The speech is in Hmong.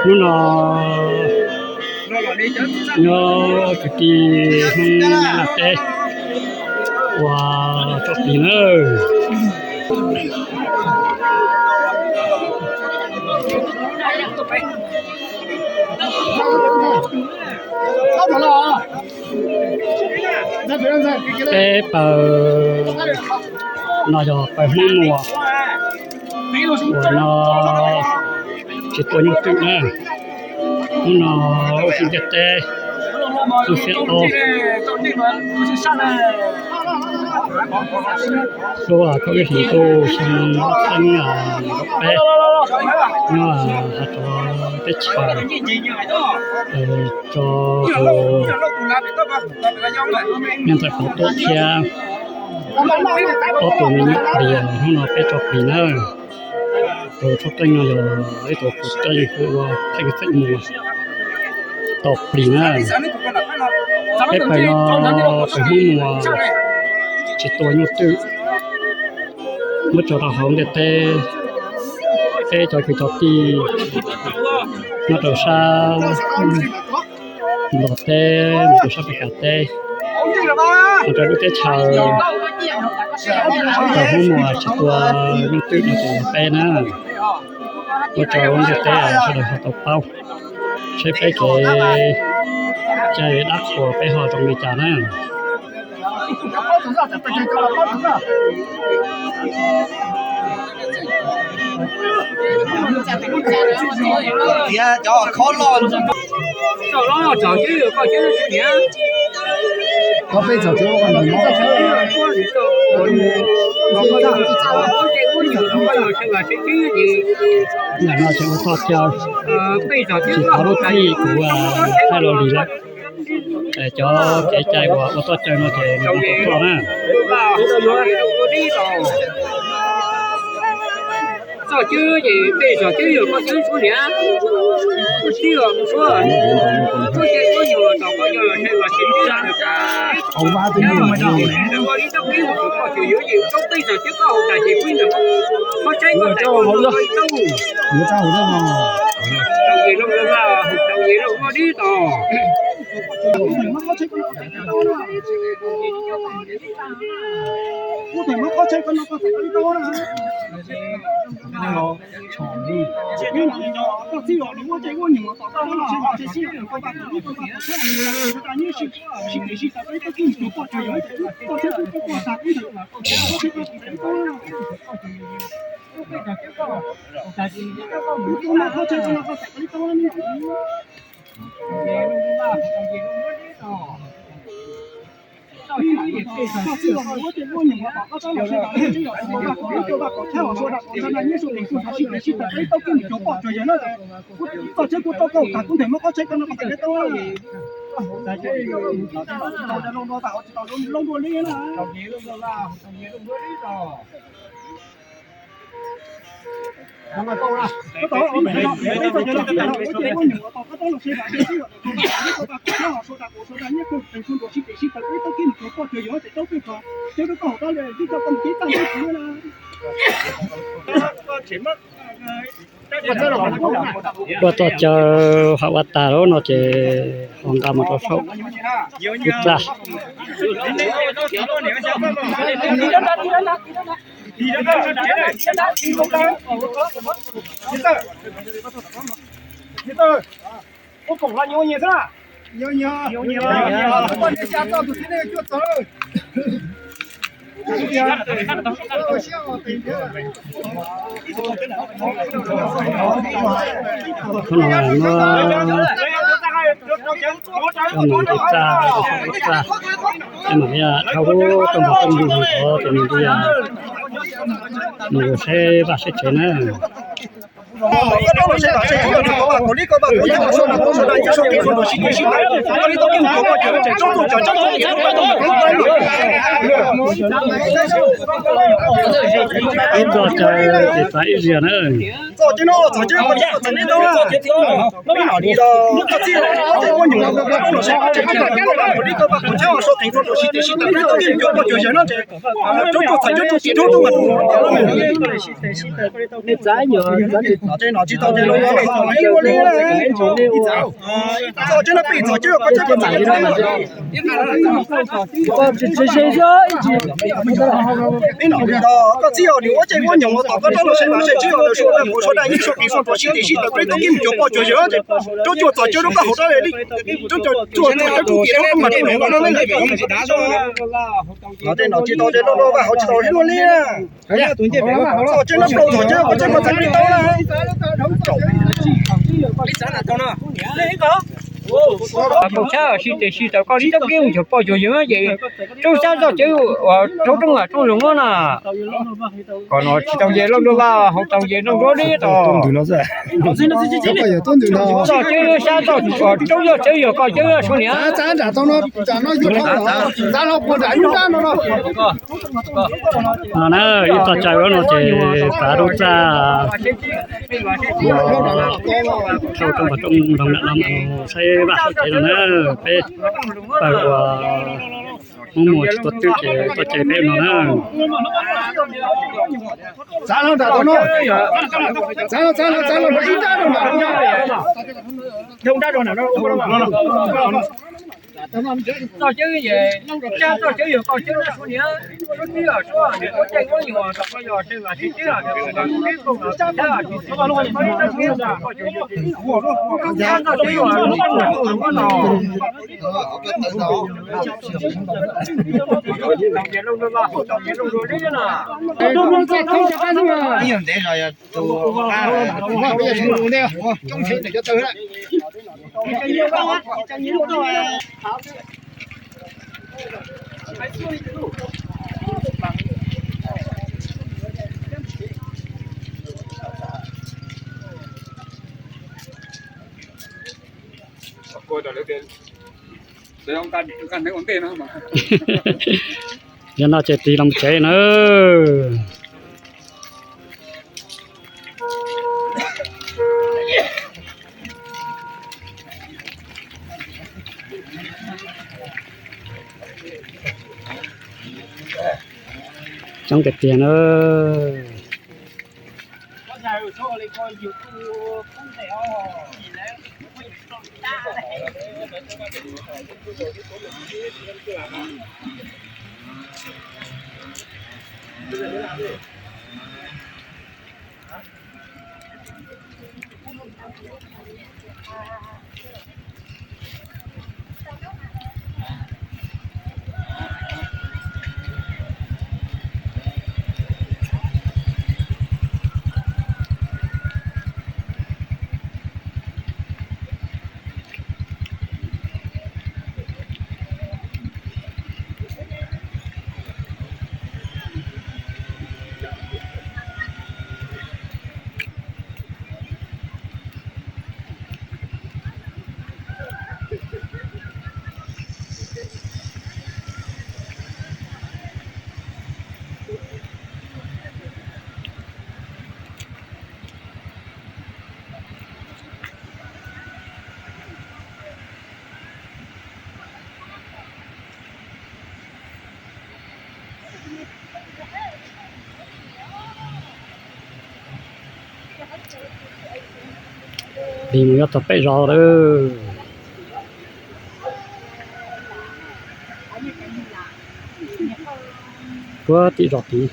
Hnub no nyob kwv tij Hmoob Nab Laj teb ua tsob plig nawb. Peb pawg no yog pawg Hmoob Muas uas no tsis tua nyuj twm na. Hnub no lub ntiaj teb lub xiab ob lub kaum ib hlis ntuj xyoo ob txhiab nees nkaum peb nyob hauv teb chaws tso tus niam ntxawm Pov Tuam thiab ob tug me nyuam plias. Hnub no peb tso plig na, tus tshaj qeej no yog ib tug tub qeej hu ua Theej Xeem Muas tau plig na. Peb pawg no pawg Hmoob Muas tsis tua nyuj twm, muab tso rau hauv ntiaj teb. Peb cov kwv cov tij nyob rau sab Nplog teb, mus rau sab Meskas teb, mus rau lub teb chaws pawg Hmoob Muas tsis tua nyuj twm no ces yog peb na. Muab tso hauv ntiaj teb sawv daws ho tau paub seb peb kev cai dab qhuas peb ho zoo li cas na. Tias cov khov los txog los txog twb yog koj cwb niam. Koj peb txog twb ua koj niam. Lam no tseem ua txoj caw, tsis thov lub txij kuv thaij los lig lawm. Cov kev cai uas ua txoj caw no ces nws ua tau txoj na. Txoj cwb ces peb txoj cwb yog koj cwb suab niam. Tib los suab, suab ces suab nyuag los tom koj yog los tshee los tsis tib los. Ua li txoj kev ua tus koj tsuas yuav ces koj peb txoj cwb koj hauv tas ces peb ntawm koj tsheb koj tas koj tau. Tau ces zoo los, tau ces zoo ua dib tos. Ua txoj caw hauv ua tag lawm no ces ho nqa mus rau saum lub txaj. Hnub no muab coj mus nce txaj, es mam li dhau lub rooj npog rooj ntug ntawd ces nws li mus saib vaj saib tsev na. Ib txoj caw ces txav ib ziag na. Txav nyuag txav tsis tau ua li txav tsis no pem txog ceb koj txawj koj txawj txawj tsis tsis tsis tsis ib tsis ib no tsis tau koj txib os nws ua caj ua nyoos los tom koj rov los saib mas saib tsis os lawv suav dawb mus suav dawb yeej suav kiv suav rov sib tis sib tawm peb tub kib mus cuag poj cuag yawg ces rub cuag txog ceb rub koj hauv rab li rub cuag txog ceb rub kiv rub koj mas rub nyoos no no tej no tsis tau ces loj loj vaj hauv tsis tau luaj li. Txog ceb no plaub txog ceb koj txawj koj txawj tsis tau na. Pab tshab sib tes sib tawm koj li tub kib mus cuag poj cuag yawg ces rub sab txoj ceb uas rhaub rooj vam rooj zoov na. Kom no tsis tau ces loj luaj vaj hauv tau ces loj luaj li tau. Txoj ceb sab txoj roob yog ceb yog koj ceb suav niam. No na, ib txoj cai no ces pav rau txaj, thauj rooj pas rooj nroog nram no mas saib vaj saib tsev no na, peb pawg uas Hmoob Muas tsis tau twb ces txoj cai peb no na. Txoj ceb, txoj ceb yog koj ceb suav niam, suav tib yog suav niam ua caij ua nyoos tom koj yog tsev vam tsev ceb, txoj ceb yog txoj ceb yog koj ceb, txoj ceb yog koj ceb no. Yog no ces tig los tsev na. Coob tiag tiag na. Li mus nyob txog peb zos lawm. Puag tim zos tid.